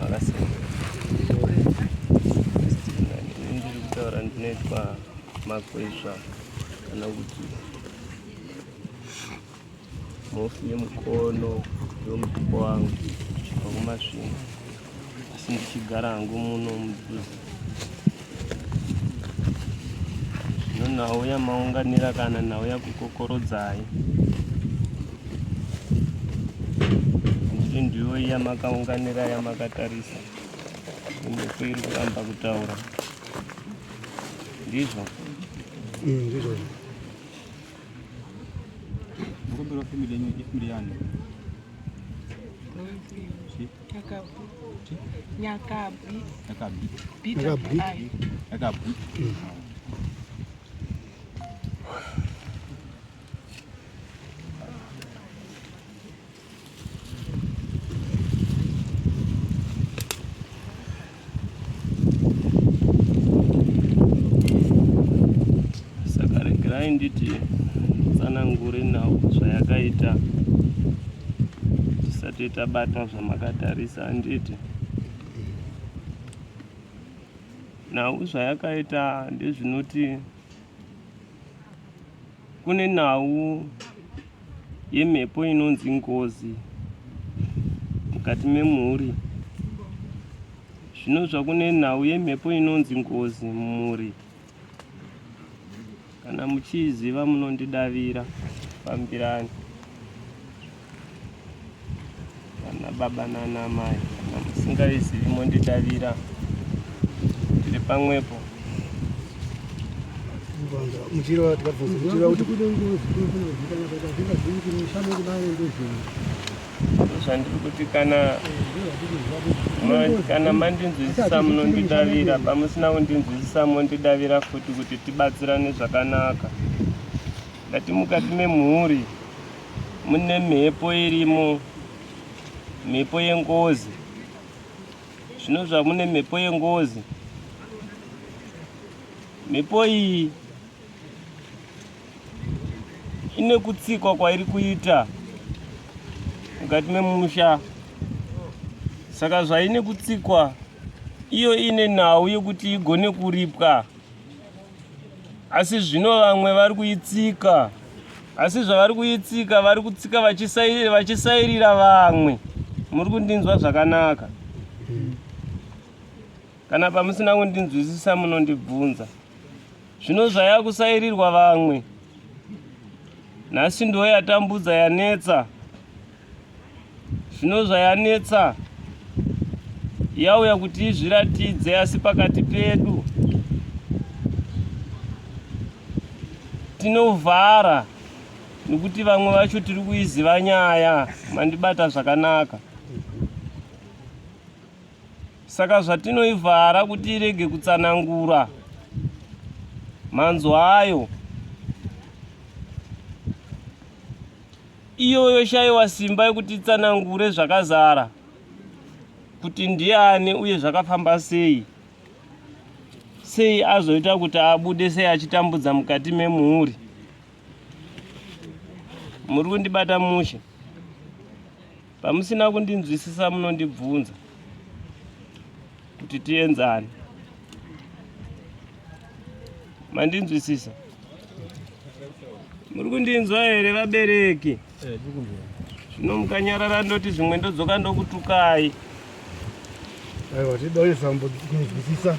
Makasei? Ini ndiri kutaura ndinoitwa Makwesva kana kuti Mhofu yemukono ndomutupo wangu ndichibva kuMasvingo asi ndichigara hangu muno mudhuze. Zvino nhau yamaunganira kana nhau yakukokorodzai ndiri ndiyo yamakaunganira yamakatarisa mhepo iri kuramba kutaura ndizvo Ndizvo. Mukumbiro family yenyu ifamily yani? Nyakabwi. Nyakabwi. Nyakabwi. Nyakabwi. Nyakabwi. Saka regerai nditi tsanangure nhau zvayakaita tisati tabata zvamakatarisa handiti nhau zvayakaita ndezvinoti Kune nhau yemhepo inonzi ngozi mukati memhuri. Zvino zvakune nhau yemhepo inonzi ngozi mumhuri, kana muchiiziva munondidavira, fambirani. Vana baba nana mai, kana musingaizivi mondidavira, tiri pamwepo. Zvandiri kuti kana kana mandinzwisisa munondidavira, pamusina kundinzwisisa mondidavira futi kuti tibatsirane zvakanaka. Ndati mukati memhuri mune mhepo irimo, mhepo yengozi. Zvino zvamune mhepo yengozi, mhepo iyi ine kutsikwa kwairi kuita mukati memusha. Saka zvaine kutsikwa, iyo ine nhau yekuti igone kuripwa. Asi zvino vamwe vari kuitsika, asi zvavari kuitsika vari kutsika vachisairira vamwe. Muri kundinzwa zvakanaka? Kana pamusina kundinzwisisa munondibvunza. Zvino zvayakusairirwa vamwe, nhasi ndo yatambudza yanetsa. Zvino zvayanetsa yauya kuti izviratidze, asi pakati pedu tinovhara nekuti vamwe vacho tiri kuiziva nyaya. Mandibata zvakanaka. Saka zvatinoivhara kuti irege kutsanangura manzwa ayo Iyo yoshaiwa simba yekuti itsanangure zvakazara kuti ndiani uye zvakafamba sei. Sei azoita kuti abude sei achitambudza mukati memhuri. Muri kundibata mushe. Pamusina kundinzwisisa munondibvunza kuti tienzane. Mandinzwisisa? Muri kundinzwa here vabereki? Eh, Zvino mukanyarara ndoti zvimwe ndodzoka ndokutukai. Aiwa, tidoe sambo kunzwisisa.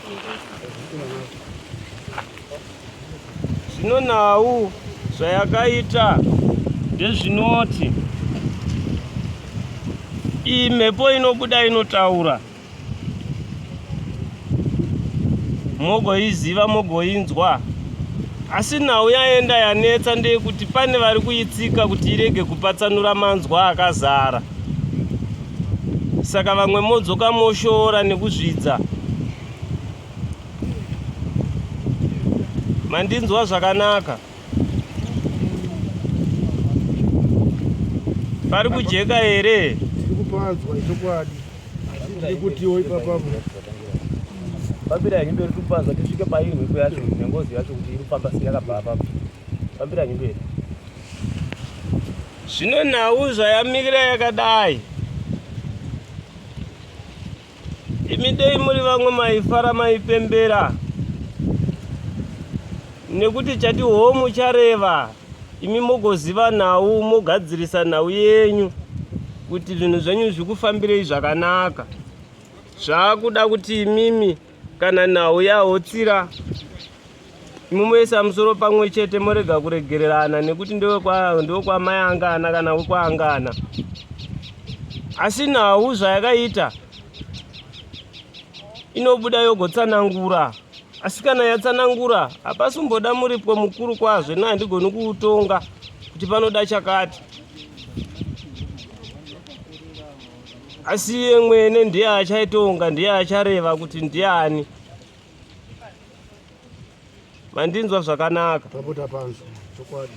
Zvino nhau zvayakaita ndezvinoti iyi mhepo inobuda inotaura mogoiziva mogoinzwa asi nhau yaenda yanetsa ndeyekuti pane vari kuitsika kuti irege kupatsanura manzwa akazara saka vamwe modzoka moshora nekuzvidza Mandinzwa zvakanaka? Pari kujeka here? Tiri kupanzwa ichokwadi. Asi tiri kutiwo ipapapo. Fambira henyu mberi tikupanzwa tisvike pairi mhepo yacho nengozi yacho kuti iri kufamba sei yakabva apapo. Fambira henyu mberi. Zvino nhau zvayamira yakadai. Imi dei muri vamwe maifara maipembera nekuti chati homu chareva imi mogoziva nhau mogadzirisa nhau yenyu kuti zvinhu zvenyu zvikufambirei zvakanaka. Zvakuda kuti imimi kana nhau yahotsira imi moisa musoro pamwe chete morega kuregererana nekuti ndewekwamai angana kana wekwaangana. Asi nhau zvayakaita inobuda yogotsanangura asi kana yatsanangura hapasumboda muripwa mukuru kwazvo ini handigoni kuutonga kuti panoda chakati asi iye mwene ndiye achaitonga ndiye achareva kuti ndiani mandinzwa zvakanaka Tapota panzwa chokwadi.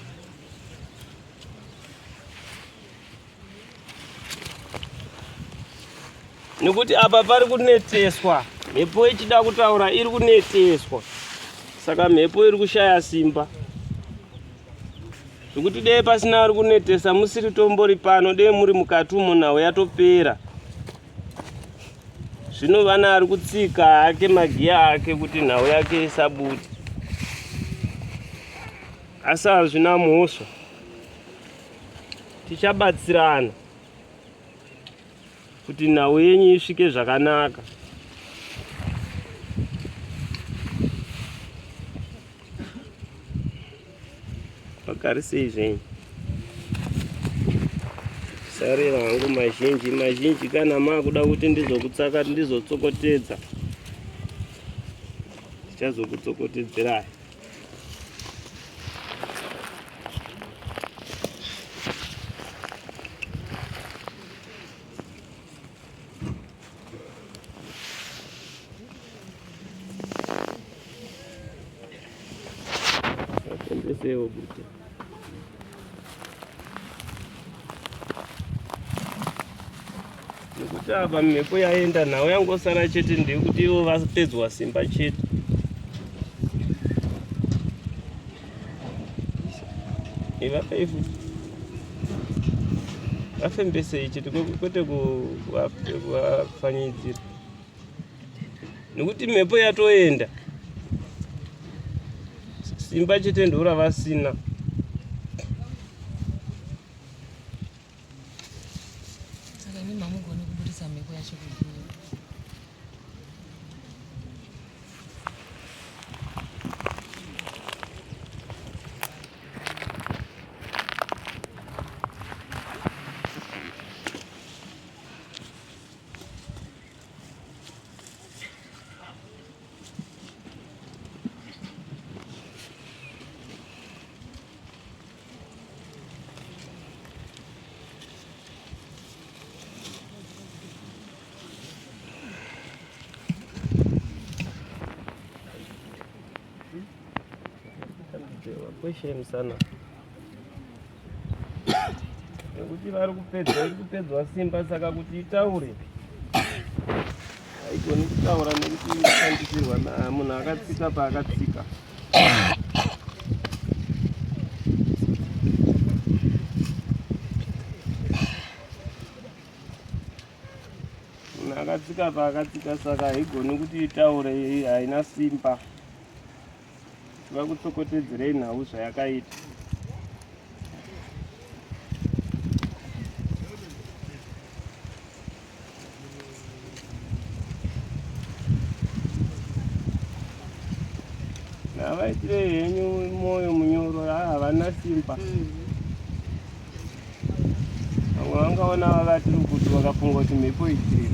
Nekuti apa pari kuneteswa mhepo ichida kutaura iri kuneteswa saka mhepo iri kushaya simba zvekuti dei pasina ari kunetesa musiri tombori pano dei muri mukati umo nhau yatopera zvino vana ari kutsika hake magiya ake kuti nhau yake isabude asi hazvina mhosva tichabatsirana kuti nhau yenyu isvike zvakanaka. Vagarisei zvenyu. Sarira hangu mazhinji mazhinji kana makuda kuti ndizokutsaka ndizotsokotedza ndichazokutsokotedzerai. Vatembesewo bute. Nekuti apa mhepo yaenda nhau yangosara chete ndeyekuti ivo vapedzwa simba chete. Ivapei futi. Vafembesei chete kwete kuvafanyidzira. Nekuti mhepo yatoenda. Simba chete ndoravasina. Saka imi hamugoni kubudisa mhepo yacho kudii? Kweshe musana nekuti vari kupedza iri kupedzwa simba saka kuti itaure haigoni kutaura nekuti inoshandisirwa munhu akatsika paakatsika. Munhu akatsika paakatsika saka haigoni kuti itaure haina simba. Vakutsokotedzerei nhau zvayakaita. Ngavaitire henyu moyo munyoro, havana simba. Vamwe vangaona vavatiri kuti vakafunga kuti mhepo ichiri.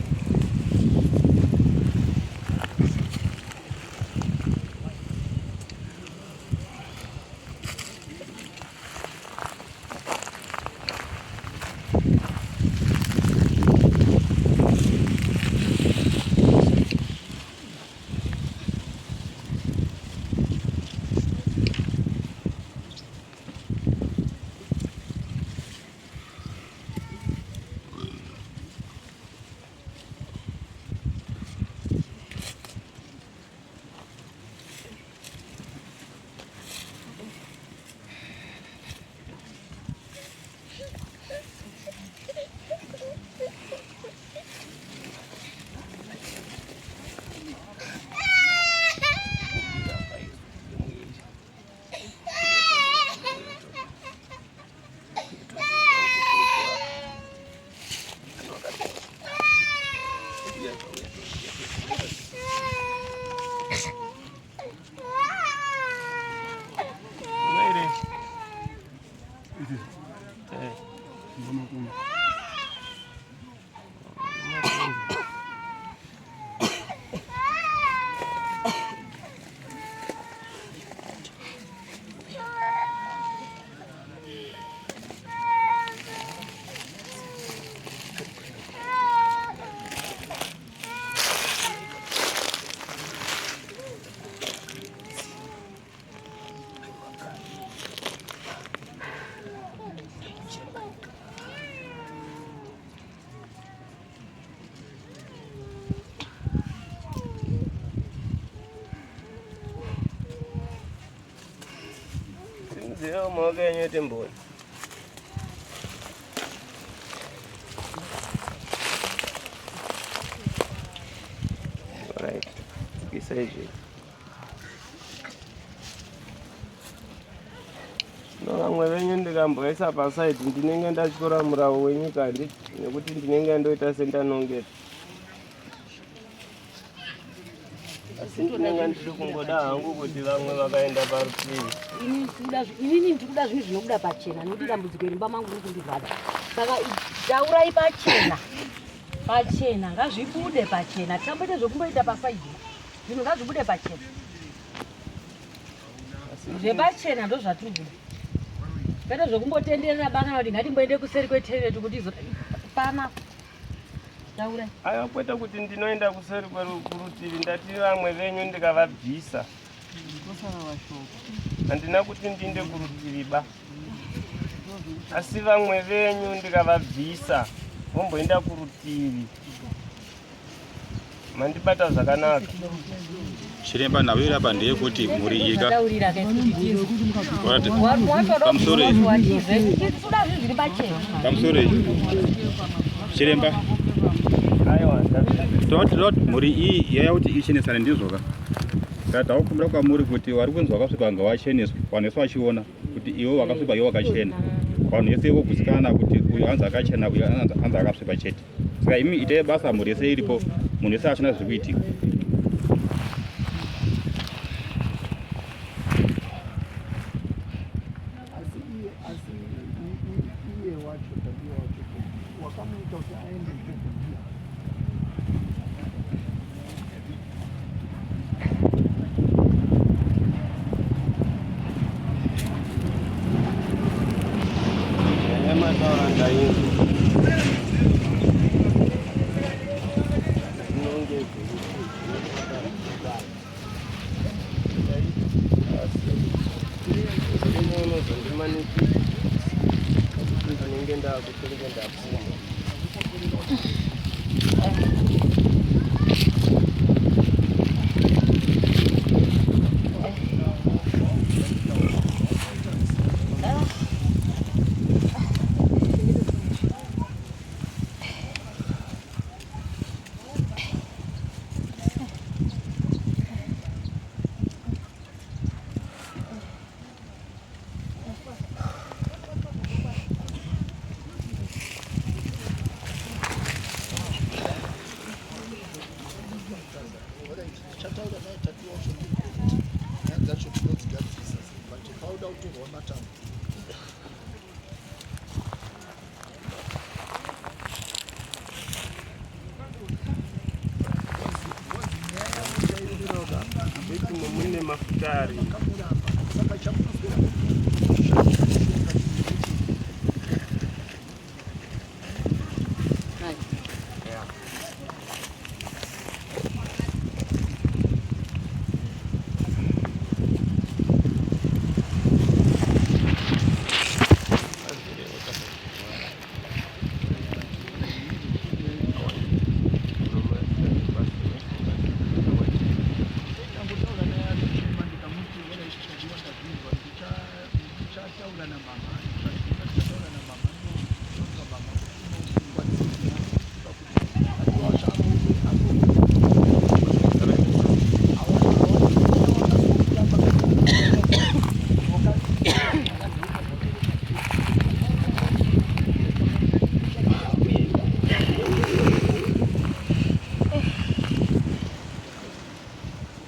Simudzirewo maoko enyu timboni. Alright. Dzikisai zvenyu. No vamwe venyu ndikamboisa pasaidi ndinenge ndatyora murawo wenyika handiti nekuti ndinenge ndoita sendanongera. Asi ndinenge ndiri kungoda hangu kuti vamwe vakaenda parutivi. Inini ndiri kuda zvinhu zvinobuda pachena nekuti dambudziko iri mumba mangu riri kundirwadza. Saka taurai pachena, pachena ngazvibude pachena, tisamboite zvekumboita pasaidi. Zvinhu ngazvibude pachena, zvepachena ndozvatiri kuda, kwete zvekumbotenderera bana kuti ngatimboende kuseri kwetoilet kuti izo pana taurai. Aiwa, kwete kuti ndinoenda kuseri kurutivi, ndati vamwe venyu ndikavabvisa. Handina kuti ndinde kurutivi ba, asi vamwe venyu ndikavabvisa vomboenda kurutivi. Mandibata zvakanaka. Chiremba, nhau iri apa ndeyekuti mhuri iyi ka Taurira ke kuti tizwe. Alright. Wacho Pamusoro iyi. Tisuda zvinhu zviri pachena. Pamusoro iyi chiremba. Aiwa, ndazvida. Toti mhuri iyi yaya kuti ichenesane ndizvo ka, saka takukumbira kwamuri kuti vari kunzi wakasvipa ngawacheneswe, vanhu vese vachiona kuti iwe wakasvipa, iwe wakachena, vanhu vese vogutsikana kuti uyu anzi akachena, uyu anzi akasvipa chete. Saka imi itai basa, mhuri yese iripo, munhu wese achina zviri kuitika. Asi iye wacho, Tadiwa wacho, wakamuita kuti aende ikoko ndiye? Nyaya mataura ndainzwa. Ndinongedze kuti asi murume unozondimanikidza kuti ndinenge ndakutonge ndapfuma. Tichataura naye Tadiwa wacho ndikuti nyaya dzacho tinodzigadzirisa sei, but pauda kutorwa matanho. Beti mune mafuta ari. Kamuramba saka chamunoswera Ndambotaura naye achichema, ndikamuti ona ichi Tadiwa, ndazvinzwa, ndichataura namama, ndichataura namama, ndonzwa mama kuti unosungwa pakuti Tadiwa wacho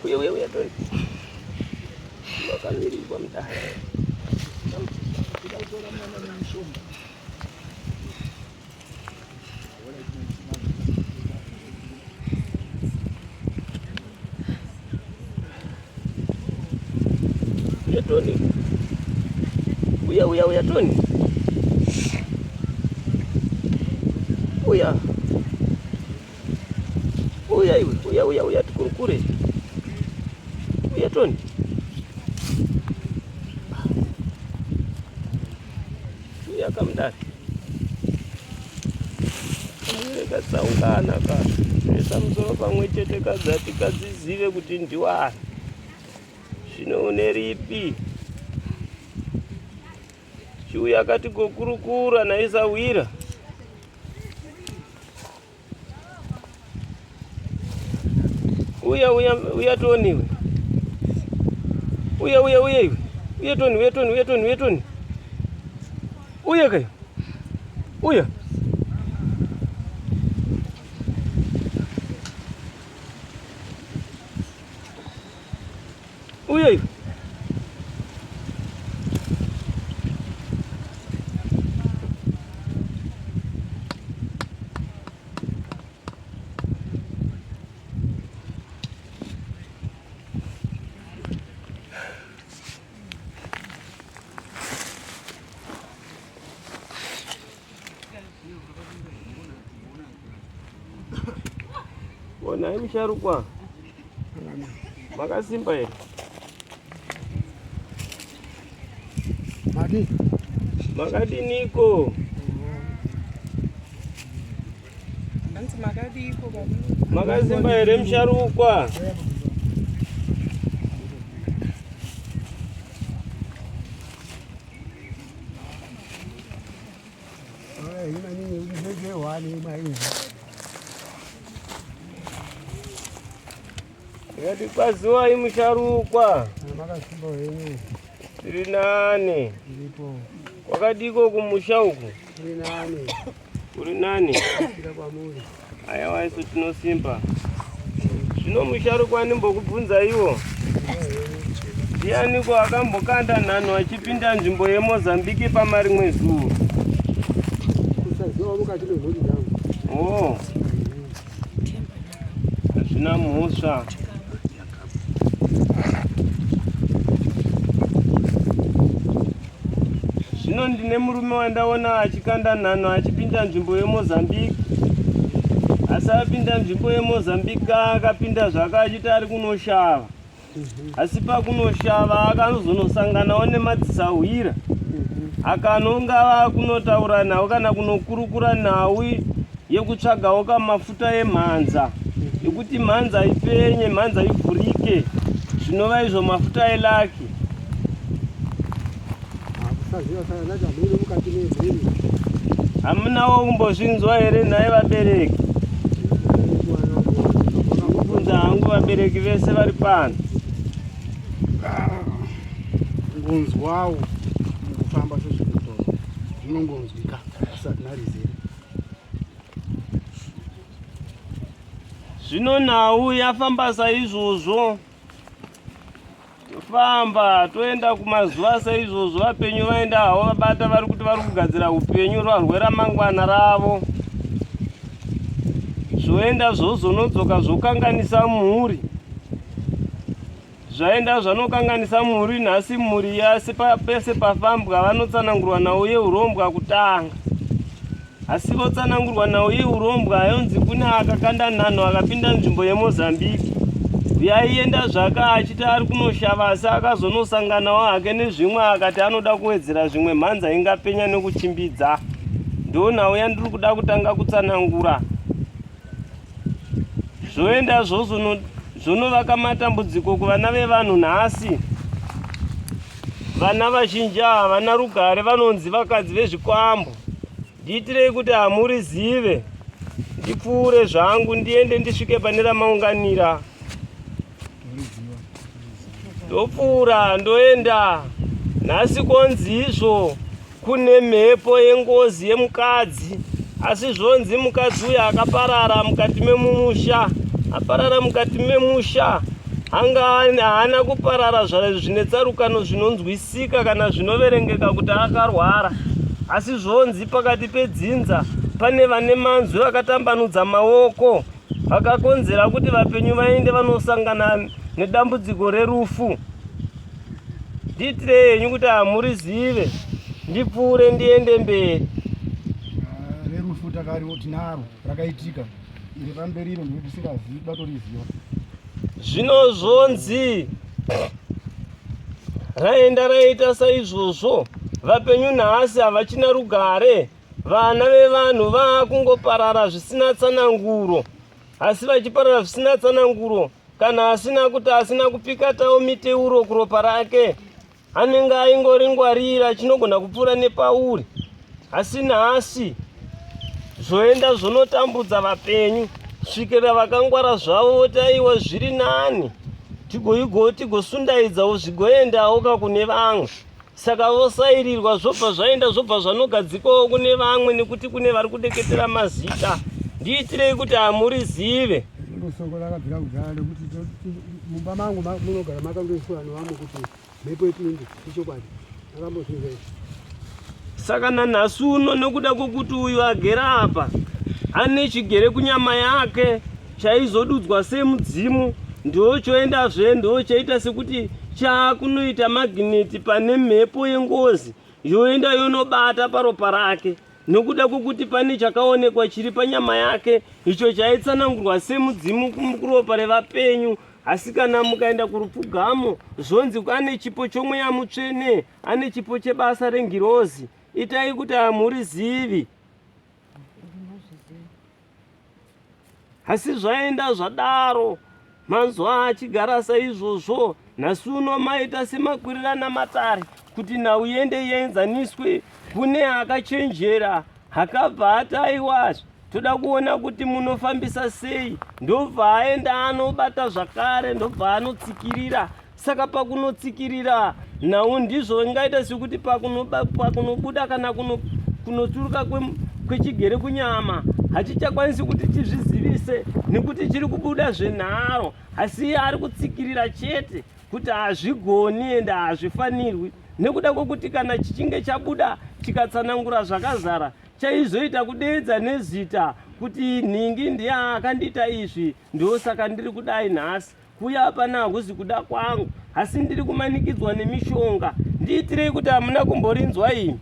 Uya, uya, uya, Tony. Wakamirirwa mudare. Kuda kutora mwana nemushonga. Uya Tony. Uya, uya, uya Tony. Uya. Uya iwe, uya, uya, uya tikurukure. Uya Tony. Uya kamudare. Katsaungana ka. Toisa musoro pamwe chete kadzati kadzizive kuti ndiwani. Zvino une ripi? Chiuya akati gokurukura naisawira. Uya uya uya Tony iwe. Uya uya uya iwe. Uya Tony uya Tony uya Tony uya Tony. Uya kai. Uya. Uya iwe. Onai musharukwa. Makasimba here? Madi. Makadiniko? Hanzi makadiiko baba? Makasimba here musharukwa? Ndikati kwaziwai musharukwa. Makasimba henyu. Tiri nani? Ndiripo. Kwakadiko kumusha uku? Tiri nani? Uri nani? Tira kwamuri. Aiwa isu tinosimba. Zvino musharukwa ndimbokubvunza iwo. Ndianiko akambokanda nhanho achipinda nzvimbo yeMozambique pamarimwe zuva? Kusaziva mukati memhuri dzangu. Oh. Hazvina mhosva. Zvino ndine murume wandaona achikanda nhanho achipinda nzvimbo yeMozambique. Asi apinda nzvimbo yeMozambique akapinda zvake achiti ari kunoshava. Asi pakunoshava akanozonosanganawo nemadzisahwira. Akanonga vakunotaura nhau kana kunokurukura nhau yekutsvagawo kamafuta emhanza ekuti mhanza ipenye, mhanza ivhurike, zvinova izvo mafuta elaki. Hamunawo kumbozvinzwa here nhai vabereki? Kubvunza hangu vabereki vese vari pano. Ngonzwawo mukufamba sezvinotaura zvinongonzwika asi hatina rizere. Zvino nhau yafamba saizvozvo. Tofamba toenda kumazuva saizvozvo vapenyu vaenda havo vabata vari kuti vari kugadzira upenyu rweramangwana ravo. Zvoenda zvozonodzoka zvokanganisa mhuri. Zvaenda zvanokanganisa mhuri nhasi mhuri yasi pese pafambwa vanotsanangurwa nhau yeurombwa kutanga. Asi votsanangurwa nhau yeurombwa yonzi kune akakanda nhanho akapinda nzvimbo yeMozambique. Yaienda zvaka achiti ari kunoshava asi akazonosanganawo hake nezvimwe akati anoda kuwedzera zvimwe mhanza ingapenya nekuchimbidza. Ndonhau yandiri kuda kutanga kutsanangura. Zvoenda zvonovaka matambudziko kuvana vevanhu nhasi. Vana vazhinji havana rugare vanonzi vakadzi vezvikwambo. Ndiitirei kuti hamurizive. Ndipfuure zvangu ndiende ndisvike pane ramaunganira. Ndopfuura ndoenda. Nhasi konzi izvo kune mhepo yengozi yemukadzi asi zvonzi mukadzi uyu akaparara mukati memumusha aparara mukati memusha anga haana kuparara zvine tsarukano zvinonzwisika kana zvinoverengeka kuti akarwara asi zvonzi pakati pedzinza pane vane manzwi vakatambanudza maoko vakakonzera kuti vapenyu vaende vanosangana nedambudziko rerufu Ndiitirei henyu kuti hamurizive ndipfuure ndiende mberi. Ah, rerufu takariwo tinaro rakaitika iri pamberi iro ndiri tisingazivi kuda toriziva. Zvino zvonzi raenda raita saizvozvo vapenyu nhasi havachina rugare vana vevanhu vaakungoparara zvisina tsananguro asi vachiparara zvisina tsananguro Kana asina kuti asina kupikatawo miteuro kuropa rake. Anenge aingoringwarira chinogona kupfuura nepauri. Asi nhasi zvoenda zvonotambudza vapenyu svikira vakangwara zvavo voti aiwa zviri nani tigoigo tigosundaidzawo zvigoendawo ka kune vamwe saka vosairirwa zvobva zvaenda zvobva zvanogadzikwawo kune vamwe nekuti kune vari kudeketera mazita ndiitirei kuti hamurizive Soko rakabvira kudhara nekuti mumba mangu munogara makandoiswa nevamwe kuti mhepo ipinde ichokwadi akambozvinzwa izvi saka nanhasi uno nekuda kwokuti uyu agere apa ane chigere kunyama yake chaizodudzwa semudzimu ndochoendazve ndochaita sekuti chaakunoita magineti pane mhepo yengozi yoenda yonobata paropa rake nokuda kwokuti pane chakaonekwa chiri panyama yake icho chaitsanangurwa semudzimu kuropa revapenyu asi kana mukaenda kurupfugamo zvonzi ane chipo chomweya mutsvene ane chipo chebasa rengirozi itai kuti hamurizivi asi zvaenda zvadaro manzwa achigara saizvozvo nhasi uno maita semakwirirana matare kuti nhau yende ienzaniswe kune akachenjera akabva ati aiwazve toda kuona kuti munofambisa sei ndobva aenda anobata zvakare ndobva anotsikirira saka pakunotsikirira nhau ndizvo ingaita sekuti pakunobuda kana kunoturuka kwechigere kunyama hachichakwanisi kuti chizvizivise nekuti chiri kubuda zvenharo asi iye ari kutsikirira chete kuti hazvigoni ende hazvifanirwi nekuda kwekuti kana chichinge chabuda chikatsanangura zvakazara chaizoita kudeedza nezita kuti nhingi ndiye akandiita izvi ndosaka ndiri kudai nhasi Kuuya hapana hakuzi kuda kwangu asi ndiri kumanikidzwa nemishonga. Ndiitirei kuti hamuna kumborinzwa imi.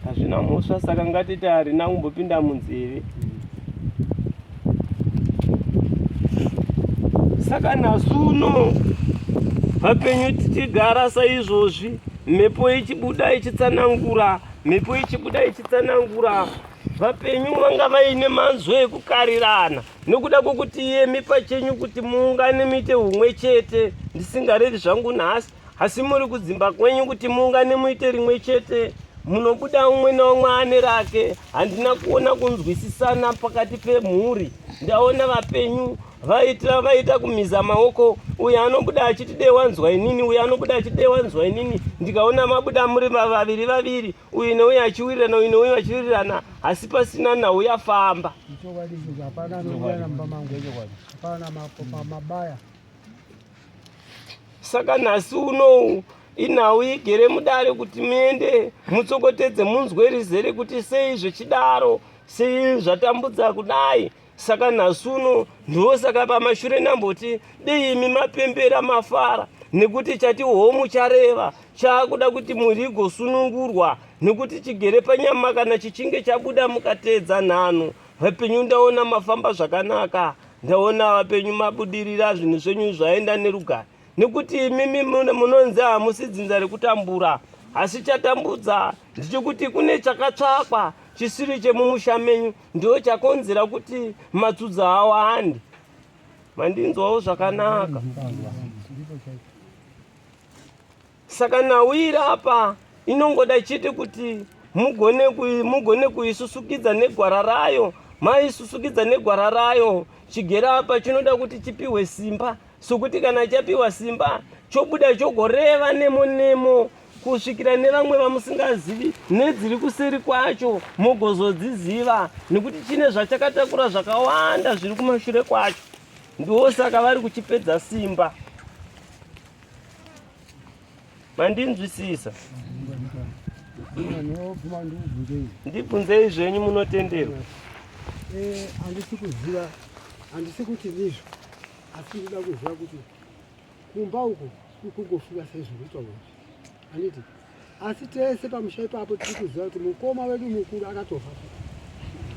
Hazvina mhosva saka ngatiti harina kumbopinda munzeve. Saka nhasi uno vapenyu tichigara saizvozvi mhepo ichibuda ichitsanangura mhepo ichibuda ichitsanangura vapenyu vanga vaine manzwi ekukarirana nokuda kwokuti iyemi pachenyu kuti muungane muite humwe chete ndisingarevi zvangu nhasi asi muri kudzimba kwenyu kuti muungane muite rimwe chete munobuda umwe naumwe ane rake handina kuona kunzwisisana pakati pemhuri ndaona vapenyu vaita vaita kumiza maoko uyo anobuda achiti dei wanzwa inini uyo anobuda achiti dei wanzwa inini ndikaona mabuda muri vaviri vaviri uyu neuyu achiwirirana uyu neuyu achiwirirana asi pasina nhau yafamba saka nhasi unowu inhau igere mudare kuti muende mutsokotedze munzwe rizere kuti sei zvichidaro sei zvatambudza kudai Saka nhasi uno ndosaka pamashure ndamboti dei imi mapembera mafara nekuti chati homu chareva chaakuda kuti mhuri igosunungurwa nekuti chigere panyama kana chichinge chabuda mukateedza nhanho vapenyu ndaona mafamba zvakanaka ndaona vapenyu mabudirira zvinhu zvenyu zvaenda nerugare nekuti imimi munonzi hamusi dzinza rekutambura asi chatambudza ndichokuti kune chakatsvakwa chisiri chemumusha menyu ndo chakonzera kuti matsudza awande mandinzwawo zvakanaka saka nhau apa inongoda chete kuti mugone mugone kuisusukidza negwara rayo maisusukidza negwara rayo chigere apa chinoda kuti chipiwe simba sokuti kana chapiwa simba chobuda chogoreva nemo nemo kusvikira nevamwe vamusingazivi nedziri kuseri kwacho mogozodziziva nekuti chine zvachakatakura zvakawanda zviri kumashure kwacho ndosaka vari kuchipedza simba mandinzwisisa ndibvunzei zvenyu munotenderwa eh, handisi kuziva handisi kuti ndizvo asi ndinoda kuziva kuti kumba uku kukungofiwa sezvinoitwa izvi handiti asi tese pamusha ipapo tiri kuziva kuti mukoma wedu mukuru akatofa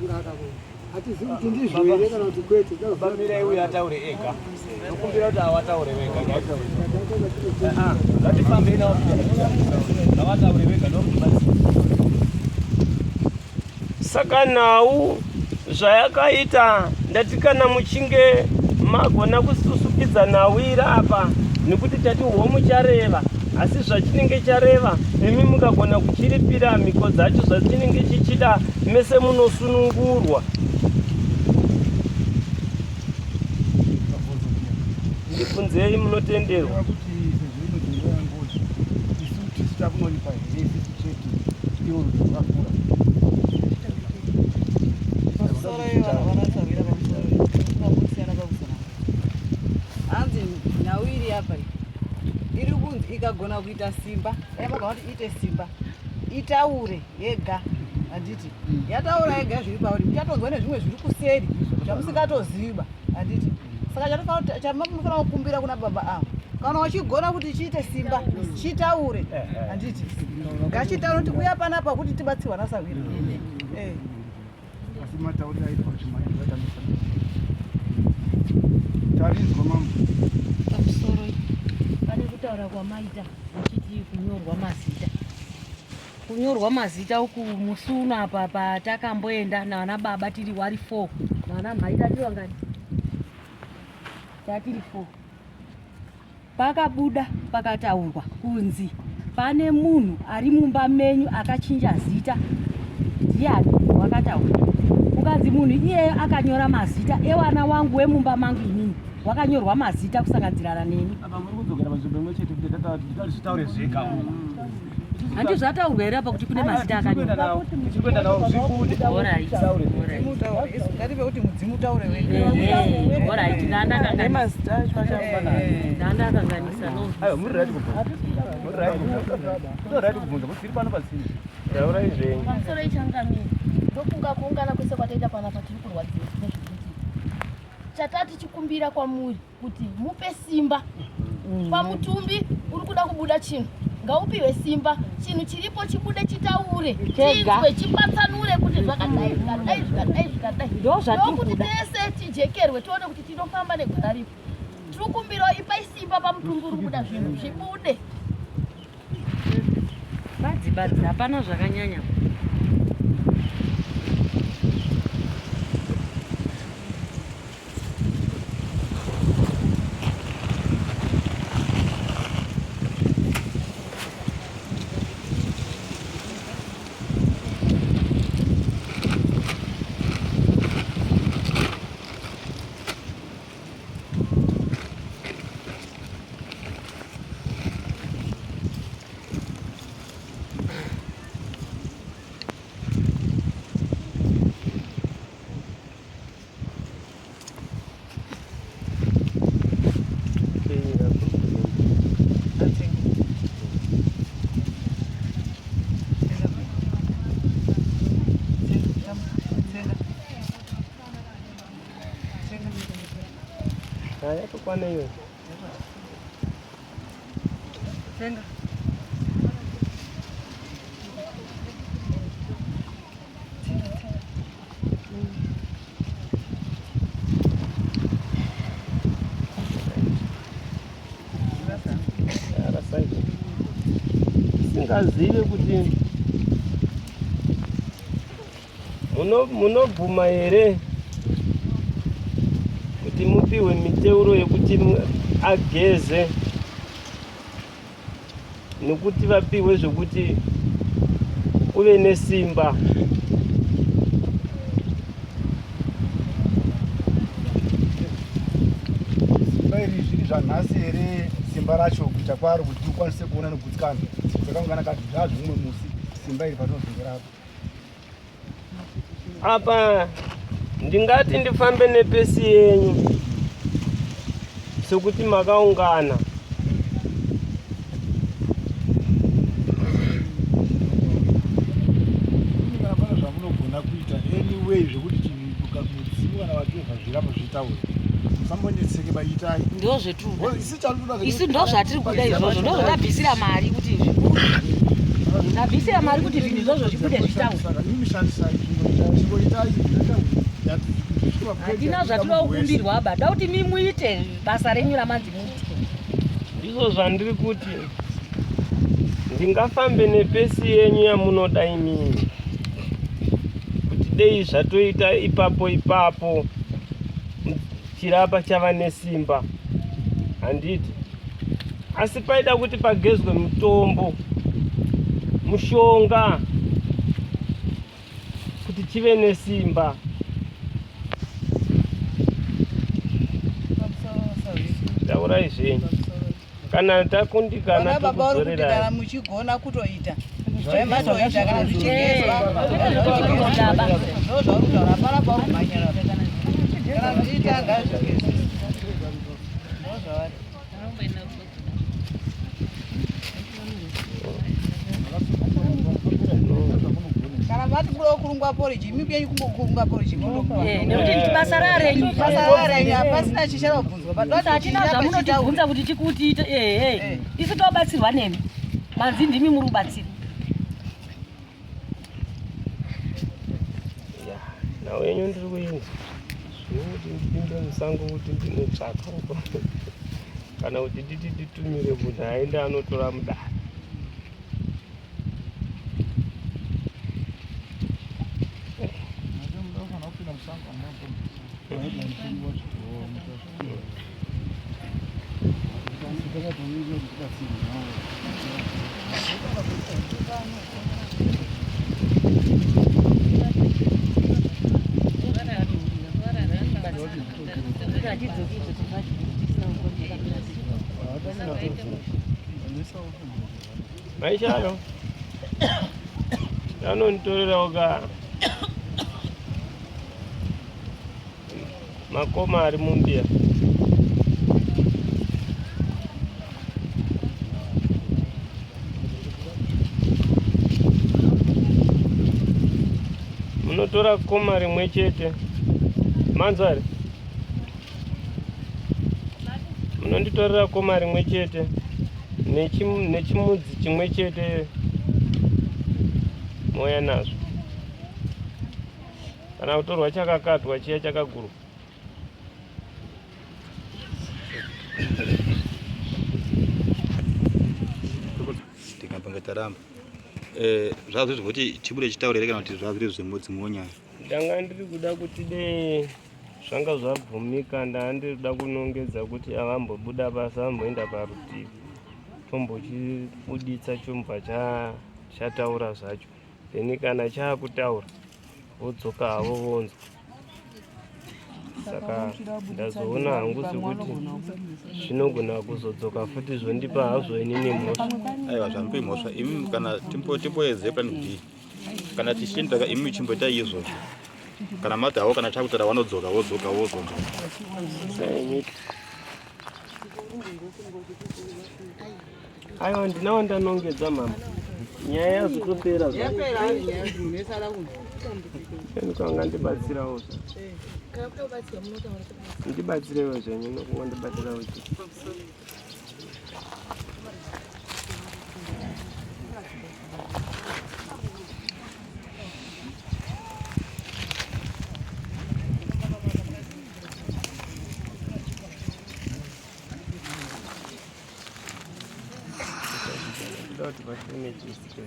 anga akakona hatizivi kuti ndizvo here kana kuti kwete bamirai uyo ataure ega nokumbira kuti awataure vega ngatifambei navo ngavataure vega ndokuti saka nhau zvayakaita Ndati kana muchinge magona kususukidza nhawira apa nekuti tati homu chareva asi zvachinenge chareva imi mukagona kuchiripira mhiko dzacho zvachinenge chichida mese munosunungurwa. Ndibvunzei munotenderwa. Kuti sezvo inotenderwa ngozi isu tisu takunoripa here isisu chete ivo rwakakura. Hanzi nhau iri apa iri kunzi ikagona kuita simba yamagona kuti iite simba itaure yega handiti yataura yega zviri pauri muchatonzwa nezvimwe zviri kuseri zvamusingatoziviba handiti saka chamunofanira kukumbira kuna baba avo kana uchigona kuti chiite simba chitaure handiti ngachitaure kuti kuya panapa kuti tibatsirwa nasahwira eh. Asi matauriro aitwa kuti mari vatambisa. Tarinzwa mambo. Pamusoro pane kutaura kwamaita muchiti kunyorwa mazita. Kunyorwa mazita uku musi uno apa patakamboenda nana baba tiri wari 4 nana mhai tatiri vangani? Tatiri 4. Pakabuda pakataurwa kunzi pane munhu ari mumba menyu akachinja zita ndiani wakataura kukanzi munhu iyeyo akanyora mazita ewana wangu wemumba mangu inini wakanyorwa mazita kusanganzirana neni. Apa muri kudzokera panzvimbo imwe chete kuti tataure zvega uku. Hanti zvataurwa here apa kuti kune mazita akanyorwa? Tiri kuenda nawo zvibude. Alright. Ngatipe kuti mudzimu utaure wega. Alright, Nemazita acho achafanana. Ndandakanganisa no. Aiwa muri right kubvunza. Muri right kubvunza. Muri right kubvunza kuti tiri pano pasina. Taurai zvenyu. Pamusoro ichangamire. Ndofunga kuungana kwese kwataita panapa tiri kurwadziwa nezviri kuitika. Chatati chikumbira kwamuri kuti mupe simba pamutumbi uri kuda kubuda chinhu ngaupiwe simba chinhu chiripo chibude chitaure chinzwe chipatsanure kuti zvakadai zvikadai zvikadai zvikadai ndokuti tese tijekerwe tione kuti tinofamba negwara ripi. Tiri kukumbirawo ipai simba pamutumbi uri kubuda zvinhu zvibude. Badzi badzi hapana zvakanyanya. Yatokwana iyo. Tsenga. Singazive kuti munobvuma here kuti mupiwe miteuro yekuti ageze nekuti vapiwe zvekuti uve nesimba. Simba iri zviri zvanhasi here simba racho kuita kwaro kuti tikwanise kuona nekugutsikana dzakaungana kati zvazvimwe musi simba iri patinozenge rapo. Apa ndingati ndifambe nepesi yenyu sekuti makaungana. Kana pane zvamunogona kuita anyway zvekuti mudzimu kana vatorwa zviramba zvitaure musambonetseke baitai ndozvetiri isu ndozvatiri kuda izvozvo ndozvatabvisira mari kuti zvibude tabvisira mari kuti zvinhu izvozvo zvibude zvitaure hatina zvatinoda kukumbirwa aba da kuti mimuite basa renyu ramanzi muite Ndizvo zvandiri kuti ndingafambe nepesi yenyu yamunoda imimi kuti dei zvatoita ipapo ipapo. Chirapa chava nesimba handiti, asi paida kuti pagezwe mutombo, mushonga kuti chive nesimba. Taurai zvenyu kana takundikana tokudzorera. Kana muchigona kutoita zvamatoita kana zvichigezwa ndozvauri kutaura, hapana pauri kumhanyira kana zvichiita ngazvigezwe ndozvavari. Kana mati kuda kurungwa poriji, imi kuyenyu kungokurunga poriji. Eh, nekuti basa rarenyu, basa rarenyu hapasina chishara kubvunzwa. But hatina zvamunotibvunza kuti tikuti eh, eh. eh. Isu tobatsirwa nemi, manzi ndimi muri kubatsira. Nhau yenyu ndiri kuinzwa, zvinokuti ndipinde musango kuti ndinotsvaka uko kana kuti nditi nditumire munhu aende anotora mudare. Maishalo anonditorerawo ka makoma ari mumbiya. Munotora koma rimwe chete, manzwa here? Munonditorera koma rimwe chete nechimudzi chimwe chete, mouya nazvo, kana kutorwa chakakatwa chiya chakagurwa. Tikambenge taramba eh, zvazviri zvekuti chibude chitaure here kana kuti zvazviri zvemudzi nyaya? Ndanga ndiri kuda kuti dei zvanga zvabvumika, ndanga ndiri kuda kunongedza kuti avambobuda basa, vamboenda parutivi, tombochibuditsa chombva chataura zvacho, then kana chaakutaura vodzoka havo vonzwa. Saka ndazoona hangu sekuti zvinogona kuzodzoka futi zvondipa hazvo inini mhosva. Aiwa, zvamupi mhosva imi. Kana timboedze plan B, kana tichiendaka imi chimboitai izvozvo. Kana mati havo kana chakutaura vanodzoka, wodzoka wozonzwa. Aiwa, ndinawo ndanongedza mama, nyaya yazotopera zvaanga ndibatsirawo, ndibatsirewo zvenyu nokungondibatsirawo chi. Ndoda kuti vafeme chisiko.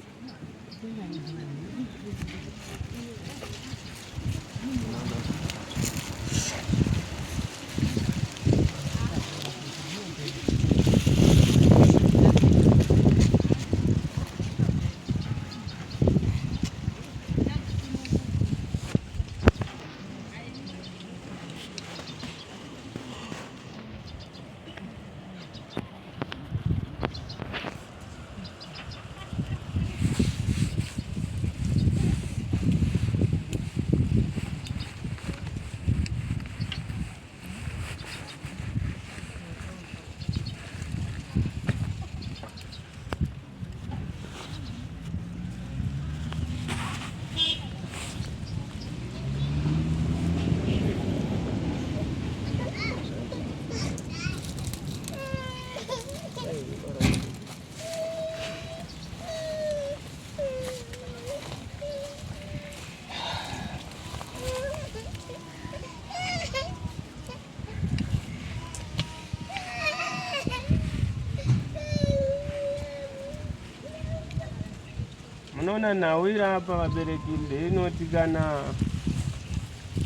Munoona nhau iri apa vabereki ndeinoti kana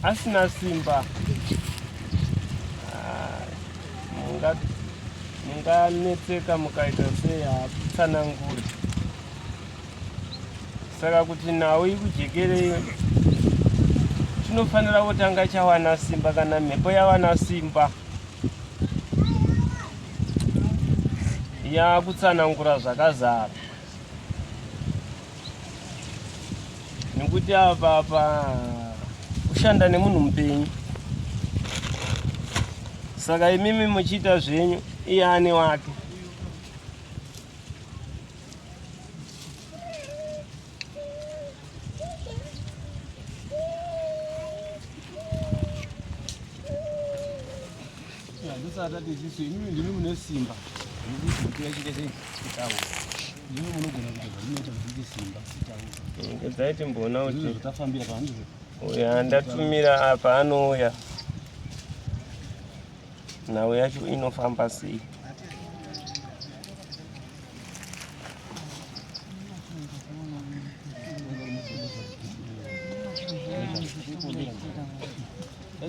asina simba. Munganetseka mukaita sei hatitsananguri. Saka kuti nhau ikujekerei chinofanira kutanga chawana simba kana mhepo yawana simba yakutsanangura zvakazara nekuti apa apa kushanda nemunhu mupenyu saka imimi muchiita zvenyu iye ane wake Ndosaka tati isusu imimi ndimi mune simba rekuti mhuka yachiita sei itaura. Ndimi munogona kuita zvamunoita kuti iite simba itaura. Ngedzai timboona kuti Ndizvo zvatafambira pa ndizvo. uya ndatumira apa anouya nhau yacho inofamba sei.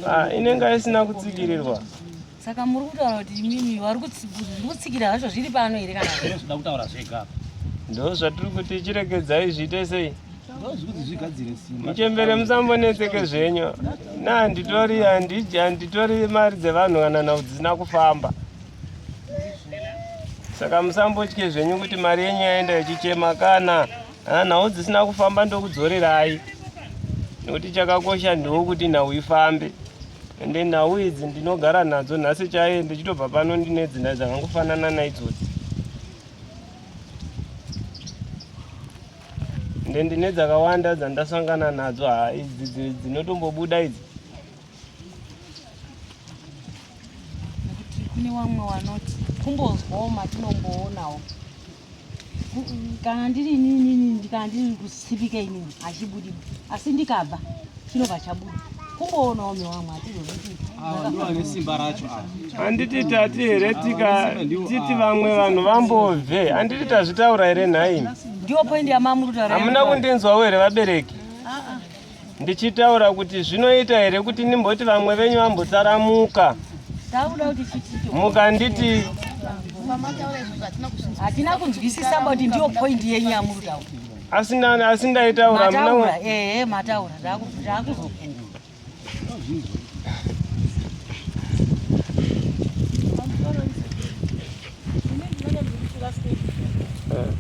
Ah, inenge isina kutsikirirwa. Saka muri kutaura kuti imimi vari kutsikira zvacho zviri pano here kana zvinoda kutaura zvega? Ndo zvatiri kuti chiregedzai zviite sei. Ndozvikuti zvigadzire simba. Muchembere musambonetseke zvenyu. Na handitori handiji handitori mari dzevanhu kana nhau dzisina kufamba. Saka musambotye zvenyu kuti mari yenyu yaenda ichichema kana ah, nhau dzisina kufamba ndokudzorerai. Nekuti chakakosha ndokuti nhau ifambe. Ende nhau idzi ndinogara nadzo nhasi chaiye ndichitobva pano ndine dzina dzakangofanana naidzodzi. Ende ndine dzakawanda dzandasangana nadzo ha idzi dzinotombobuda idzi. Nekuti kune vamwe vanoti kumbozwawo matinomboonawo kana ndiri inini kana ndiri kusipika inini hachibudi asi ndikabva chinobva chabuda kumboonawo mewamwe hatizozviti simba racho handiti tati here tika titi vamwe vanhu vambobve handiti tazvitaura here nhaimi ndiyo poindi yamamurutaura hamuna kundinzwawo here vabereki Ndichitaura kuti zvinoita here kuti ndimboti vamwe venyu vambotaramuka. Mukanditi hatina kunzwisisa kuti ndiyo point yenyu yamuri kutaura. Asi asi ndaitaura muna ehe mataura zvakuzofunga.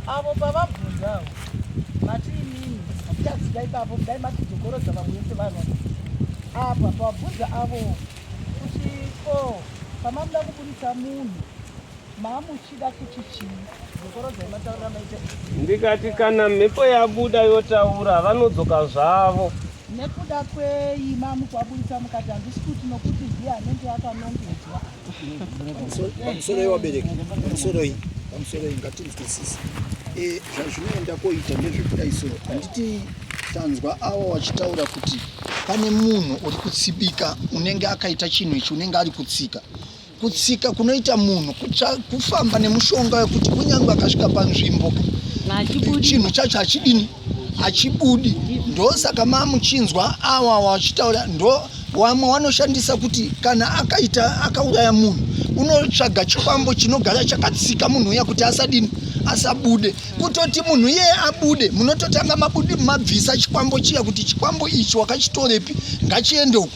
Avo pavabvunza avo mati imimi hatichaziva ipapo dai matidzokorodza vamwe vese vanhu apa pavabvunza avo kuti ko pamamuda kuburitsa munhu mamuchida kuti chii dzokorodzai mataurira maita ndikati kana mhepo yabuda yotaura vanodzoka zvavo nekuda kwei mamukuaburitsa mukati handisi kuti nokuti ndiye anenge akanongedzwa Pamusoroi wabereki, pamusoroi, pamusoroi ngatinzwisise. E, zvazvinoenda koita ndezvekudai so handiti tanzwa awa wachitaura kuti pane munhu uri kutsibika unenge akaita chinhu ichi unenge ari kutsika kutsika kunoita munhu kufamba nemushonga wekuti kunyange akasvika panzvimbo chinhu chacho hachidini hachibudi ndosaka mamuchinzwa awa wachitaura ndo wamwe wanoshandisa kuti kana akaita akauraya munhu unotsvaga chikwambo chinogara chakatsika munhu uya kuti asadini asabude kutoti munhu iyeye abude munototanga mabudi mabvisa chikwambo chiya kuti chikwambo ichi wakachitorepi ngachiende uku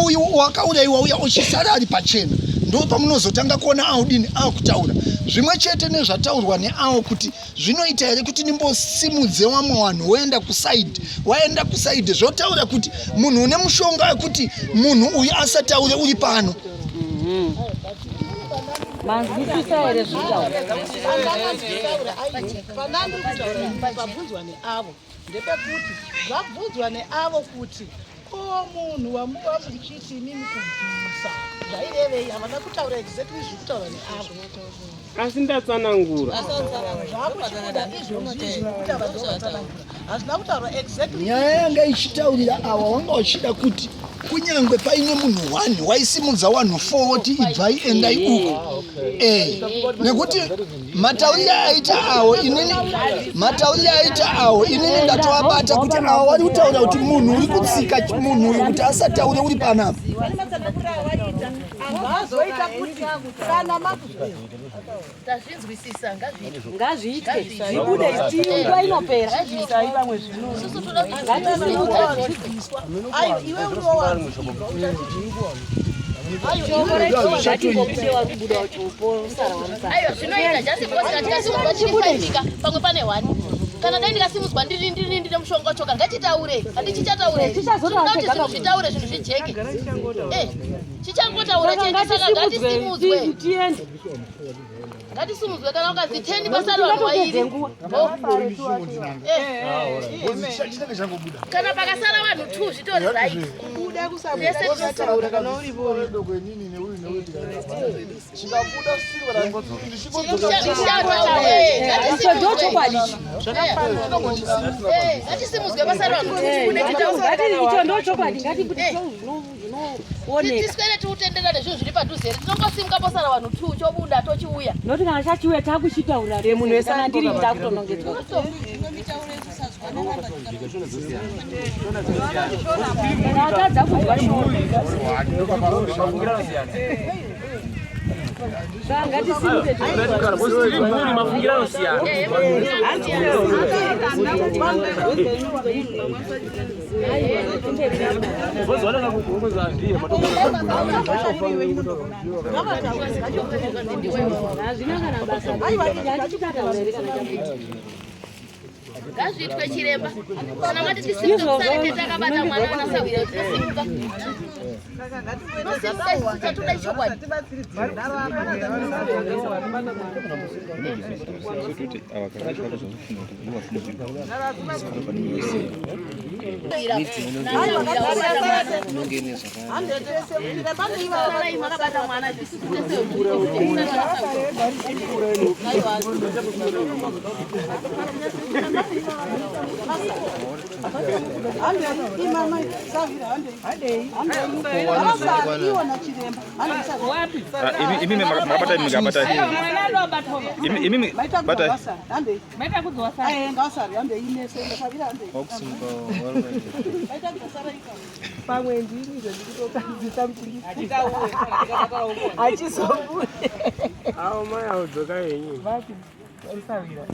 uyu wakauraiwa uya uchisara ari pachena ndo pamunozotanga kuona audini akutaura zvimwe chete nezvataurwa neawo kuti Zvinoita here kuti ndimbosimudze wamwe wanhu woenda kusaidi waenda kusaidi zvotaura kuti munhu une mushonga wekuti munhu uyu asataure uri pano manzwisisa here zvitaurapabvunzwa neavo ndepekuti zvabvunzwa neavo kuti ko munhu wamuva muchiti imimi kubvisa zvairevei havana kutaura exactly zviri kutaura neavo asi ndatsanangura nyaya yanga ichitaurira awa wanga wachida kuti Kunyange paine munhu one waisimudza wanhu four woti ibvai endai uko. Eh, nekuti mataurire aita awo inini mataurire aita awo inini ndatovabata kuti awo wari kutaura kuti munhu uri kutsika munhu uyu kuti asataure uri panapa. Tazvinzwisisa, ngazviitwe. Ngazviitwe. Zvibude nguva inopera. Ngazviitwe. Vamwe zvino. Isusu toda kuti zvibviswa. Ayo iwe unowanza. Aiwa zvinoita just because kana tikasimudzwa tiri five ka pamwe pane one kana dai ndikasimudzwa ndiri ndiri ndine mushonga wacho ka ngachitaure handichichataure Chichazotaura tinoda kuti chega zvinhu zvitaure zvinhu zvijeke Eh, chichangotaura chete saka ngatisimudzwe tiende. Ngatisimudzwe kana ukanzi 10 pasara vanhu vairi. Kana pakasara vanhu 2 zvitori right. Kubuda kusabuda kusataura kana uripo. Icho ndo chokwadi icho. Ngatisimudzwe pasara vanhu 2 tibude titaure. Ngati icho ndo chokwadi ngatibude zvinooneka. Tiswere tiutenderane zvinhu zviri padhuze here tinongosimuka posara vanhu 2 chobuda tochiuya. Noti kana chachiuya takuchitaura munhu wese kana ndiri anongoka ndakutonongedzwa. Kana atadza kunzwa shona. Saka ngatisimuke Tiri mhuri mafungiro anosiyana. Hazvina kana basa. Handichitataura here kana chabuda. Ngazviitwe chiremba. Kana mati tisimuke kusare tete akabata mwana anasahwira tinosimuka. Tinosimuka isusu chatoda ichokwadi. Makabata mwana isusu tese Imimi makabata imi makabata. Imimi bata. Pamwe ndini zvandikutokadzisa achizobude. Awo mai audzoka henyu. Vati asavira.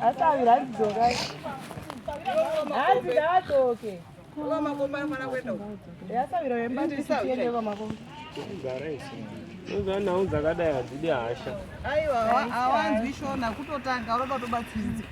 Asavira handidzoka. Hanzi ngaadzoke. Asavira wemba tiende kwamakomba. Unoziva nhau dzakadai hadzidi hasha. Aiwa hawanzwi shona kutotanga unoda kutobatsiridza.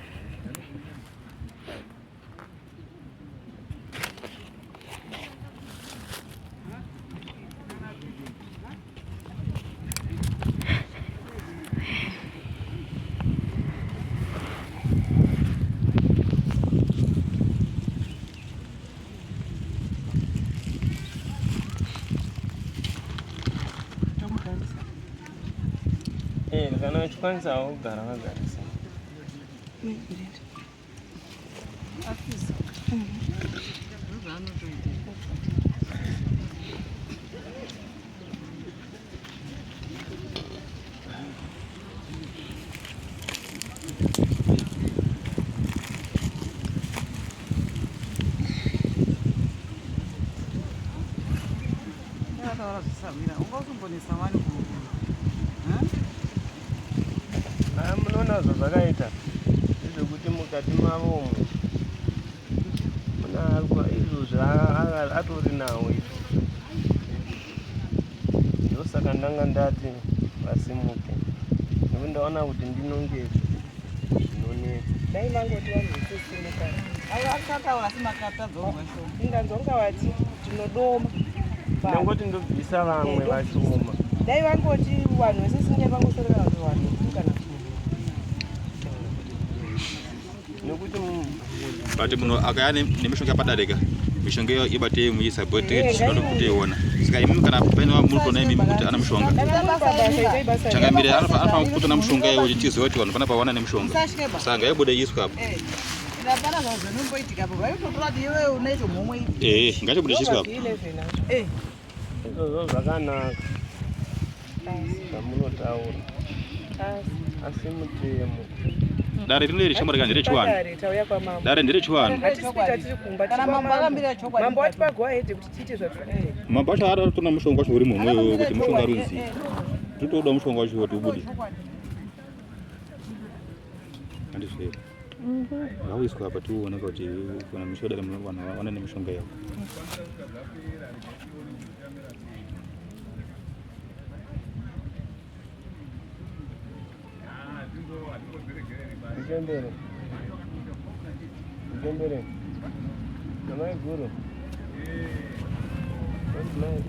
Eh, kana uchikwanisawo kugara vagarisa. Ndakataura zvisahwira ungakumbonesa wani ku Ah, munoona zvazvakaita ndezvekuti mukati mavo umu muna izvozvi atori nawo izvo ndosaka ndanga ndati vasimuke nekuti ndaona kuti ndinongedza zvinonetsa. Dai mangoti vanhu vese simuka. Akataura asi makatadza kunzwa shona. Inganzwa ungavati tinodoma. Ndangoti ndobvisa vamwe vashoma. Dai vangoti vanhu vese simukai vangosara kana kuti vanhu kana nekuti But munhu akaya nemishonga padarika mishonga iyo ibatei muisa bote tinoda kutoiona. Saka imimi kana paine muri kuona imimi kuti ana mushonga changamire anofanira kutoona mushonga iwo tizive kuti vanhu panapa vaona nemushonga. Saka ngaibude iswe apo. Hapana zvavo zvinomboitika apo vaitotora kuti iwe unaito mhomwe ipi. Eh, ngachibude chiswa apa. Eh. Izvozvo zvakanaka zvamunotaura, asi mutemo Dare rino iri shamwari nderechiwanhu. Dare tauya kwamambo. Dare nderechiwanhu. Hatisi kuita tiri kumba. Kana tiri mambo kwamambo. akambira chokwadi. Mambo atipa go ahead kuti tiite zvatiri kuita. Mambo acho ari atona mushonga wacho uri mhomwe iwoyo kuti mushonga runzi. Totoda mushonga wacho kuti ubude. Handizvo here? Ngauiswe apa tione kuti kana mishonga dare vanhu vaone nemishonga yavo. Muchembere. Muchembere. Amai guru. What's my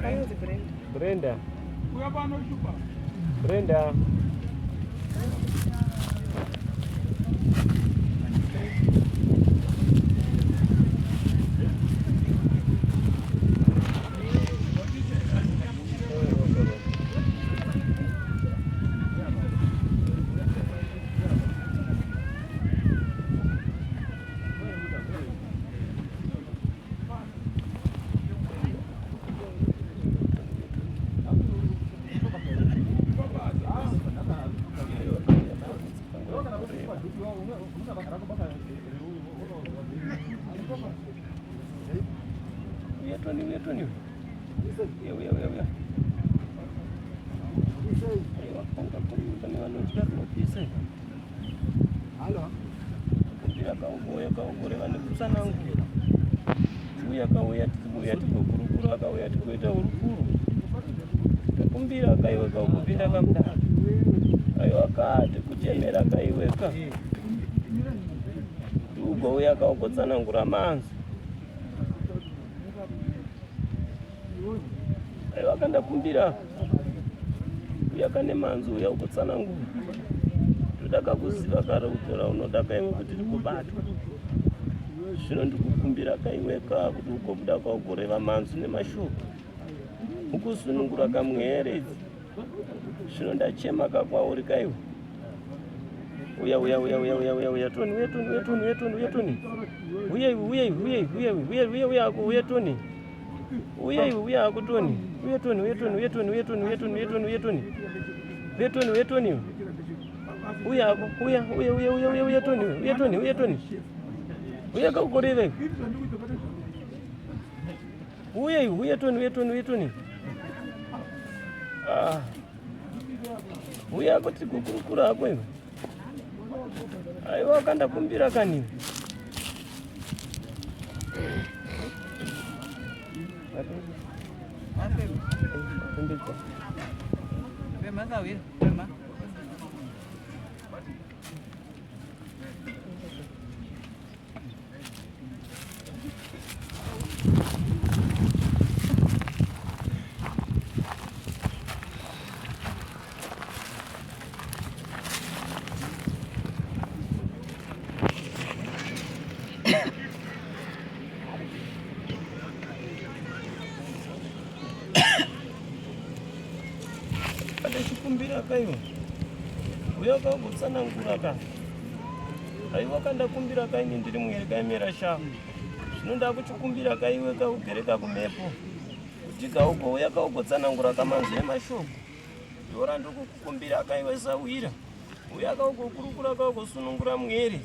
Anonzi Brenda. Brenda. Brenda. Uya Tony, uya Tony. Uya, uya, uya, uya. Aiwa, panga kuruka nevanotya rinopisa. Halo. Kumbira kaugoya kaugore vane kutsanangura. Uya kauya tikuuya tigokurukura akauya tigoita hurukuro. Takumbira kaiwe kaugopinda kamudaro. Aiwa ka tikuchemera kaiweka. Kuti ugouya kaugotsanangura manzwi. Aiwa kandakumbira uya kane manzwi uya ugotsanangura. Toda kakuziva kare kutora unoda kaiwe kuti tikubatwa. Zvino ndikukumbira kaiweka kuti ugobuda kaugoreva manzwi nemashoko. Ukusunungura kamweeredzi. Zvino ndachema kakwauri kaiwe. Uya uya uya uya uya uya uya Tony uya Tony uya Tony uya Tony uya Tony. Uya iwe uya iwe uya iwe uya iwe uya uya uya ako uya Tony. Uya iwe uya ako Tony. Uya Tony uya Tony uya Tony uya Tony uya Tony uya Tony uya Tony. Uya Tony uya Tony. Uya ako uya uya uya uya uya uya Tony uya Tony uya Tony. Uya kaukoreve. Uya iwe uya Tony uya Tony uya Tony. Ah. Uya ako tikukurukura ako iwe. Aiwa kandakumbira kani. Kumbidza. Fema sawira, fema. Andachikumbira kaiwa. Uya kangotsanangura ka. Aiwa kandakumbira kaini ndiri muyeri kaimera sha. Zvino ndakuchikumbira kaiwe kaugere kakumhepo. Kuti kaugouya kaugotsanangura kamanzwi emashoko. Ndora ndokukukumbira kaiwe sawira. Uya kaugokurukura kaugosunungura mwere.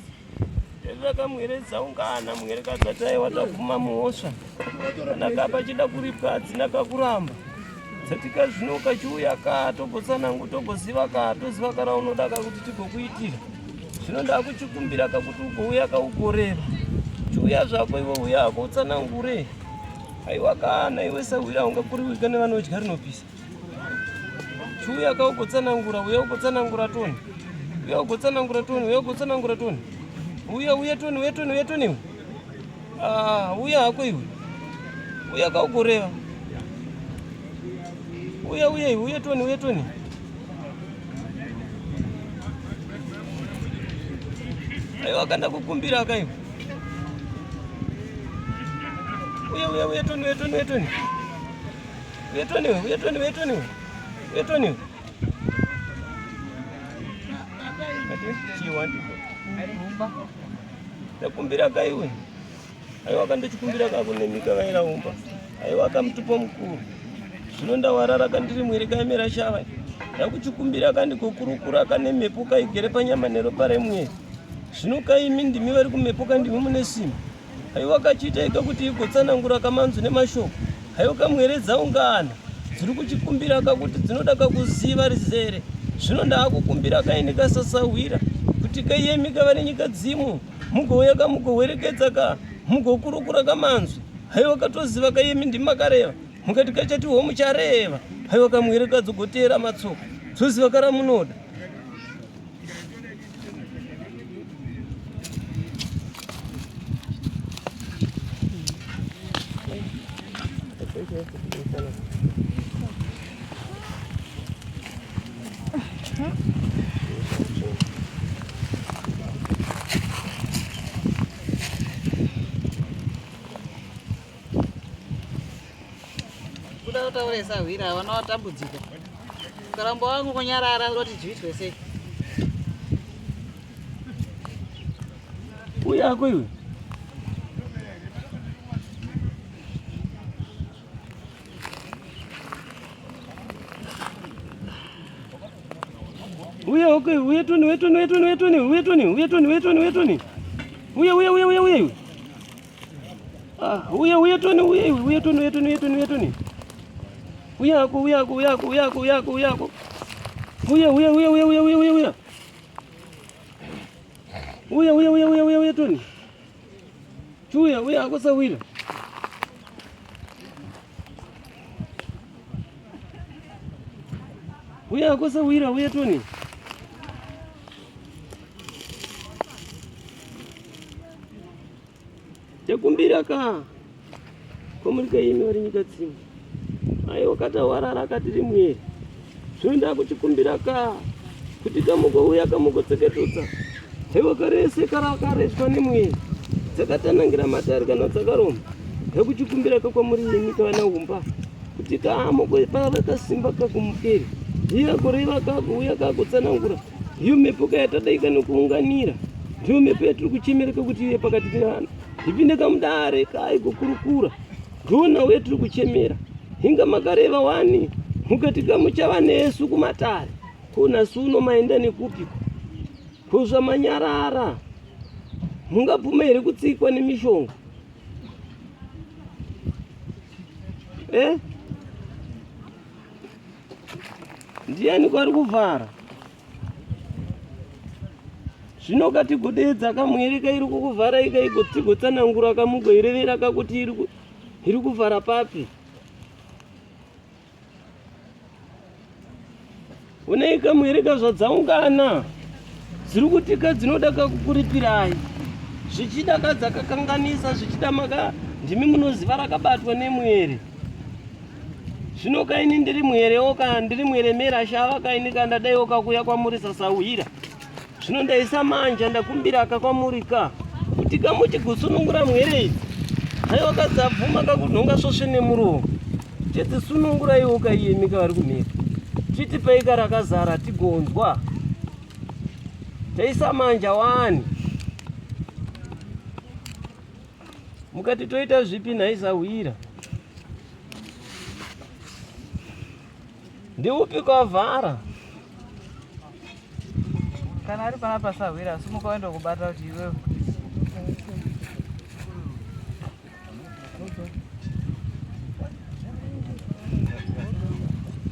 Tarira kamwere dzaungana mwere kadzataiwa tabvuma mhosva. Kana kapachida kuripwa hadzina kakuramba. Dzatika zvino ukachiuya ka togotsanangu togoziva ka toziva kana unoda ka kuti tigokuitira. Zvino ndakuchikumbira ka kuti ugouya kaugoreva. Chiuya zvako iwe uya hako utsanangure. Aiwa kana iwe sahwira ungakuriwika nevanodya rinopisa. Chiuya ka ugotsanangura uya ugotsanangura Tony. Uya ugotsanangura Tony uya ugotsanangura Tony. Uya uya Tony uya Tony uya Tony. Ah, uya hako iwe. Uya kaugoreva. Uya uya iwe uya Tony uya Tony. Aiwa kandakukumbira ka iwe. Uya uya uya Tony uya Tony uya Tony. Uya Tony uya Tony uya Tony. Uya Tony. Ati, chiwa ndiko. Ndakumbira kaiwe. Aiwa kandochikumbira kakunemika vairaumba. Aiwa kamutupo mukuru. Zvino ndawarara kandiri mwiri kaemera shava. Ndakuchikumbira kandikokurukura kane mhepo kaigere panyama neropa remwiri. Zvino kaimi ndimi vari kumhepo kandimi mune simba. Haiwa kachiita ega kuti igotsanangura kamanzwi nemashoko. Haiwa kamwere dzaungana dziri kuchikumbira kakuti dzinoda kakuziva rizere. Zvino ndaakukumbira kaini kasasahwira kuti kaiyemi kava nenyika dzimu mugouya kamugohwerekedza ka mugokurukura kamanzwi. Haiwa katoziva kaiyemi ndimi makareva mukati kachati ho muchareva. Haiwa kamwere kadzogoteera matsoka dzoziva karamunoda. Kuda kutaura sahwira havana watambudzika. Ukaramba wangu kunyarara unoti zviitwe sei? Uyako iwe. Uye okay, uye toni, uye toni, uye toni, uye toni, uye toni, uye toni, uye toni, uye toni. Uye uye uye uye uye. Ah, uye uye toni, uye uye toni, uye toni, uye toni, uye toni. Uye ako, uye ako, uye ako, uye ako, uye ako, uye ako. Uye uye uye uye uye uye uye uye. Uye uye uye uye uye uye toni. Chuya uye ako sawira. Uye ako sawira uye toni. Tekumbira ka kwamuri kaimi vari nyika tsimu aiwa katawarara katiri mwiri zvino ndakuchikumbira ka kuti kamugouya kamugotseketudza haiwa karese karakareswa nemwiri dzakatanangira matare kana dzakaroma ndakuchikumbira ka kwamuri imi kavana umba kuti kamugopava kasimba kakumukeri iya kureva kakuuya kakutsanangura Ndiyo mhepo ka yatadaika nekuunganira, ndiyo mhepo yatiri kuchemereka kuti ive pakati pevana, ipinde kamudare kai kukurukura, ndiyo nhau yatiri kuchemera. Hinga makareva wani mukati kamuchava nesu kumatare, ko nhasi uno maenda nekupiko? Ko zvamanyarara mungabvuma here kutsikwa nemishonga? Eh? Ndiani kwari kuvhara? Zvino katigudedza kamwere kairi kukuvhara ikaigotsigotsanangura kamugoirevera kakuti iri kuvhara papi? Unei kamwere kazvadzaungana dziri kutika dzinoda kakukuripirai zvichida kadzakakanganisa zvichida maka ndimi munoziva rakabatwa nemwere Zvino kaini ndiri muerewo ka ndiri mueremera shava kaini ka ndadaiwo kakuya kwamuri sasahwira. Zvino ndaisa manja ndakumbira ka kwamuri ka kuti kamuchigusunungura mwere idzi. Haiwa kadzabvuma kakunhonga svosve nemuromo. Chidzisununguraiwo kaiyemi kavari kumhepo. Chitipai karakazara tigonzwa. Taisa manja wani. Mukati toita zvipi nhai sahwira? Ndiupi kwavhara? Kana ari panapa sahwira simuka uende kubata kuti iwewe.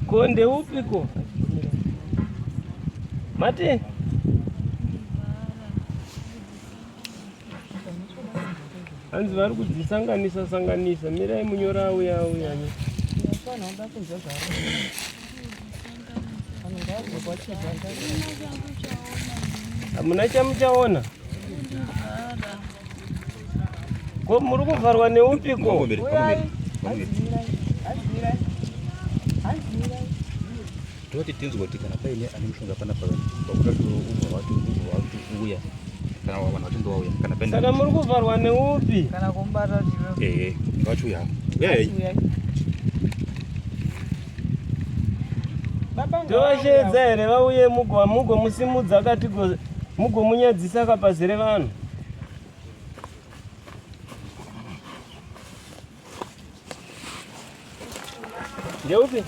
Ko ndeupi ko? Mati? Hanzi vari kudzisanganisa sanganisa mirai munyora auya auya hamuna chamuchaona ko muri kuvharwa neupiko Toti tinzwe kuti kana paine ane mushonga panapa vakuda ubva wati ubva wati uya kana vanhu vachinge vauya kana paine saka muri kuvharwa neupi kana kumubata kuti ehe ngachiuya uyai tovasheedza here vauye mugomusimudza kati Mugomunyadzisa kapazere vanhu. Ndeupi?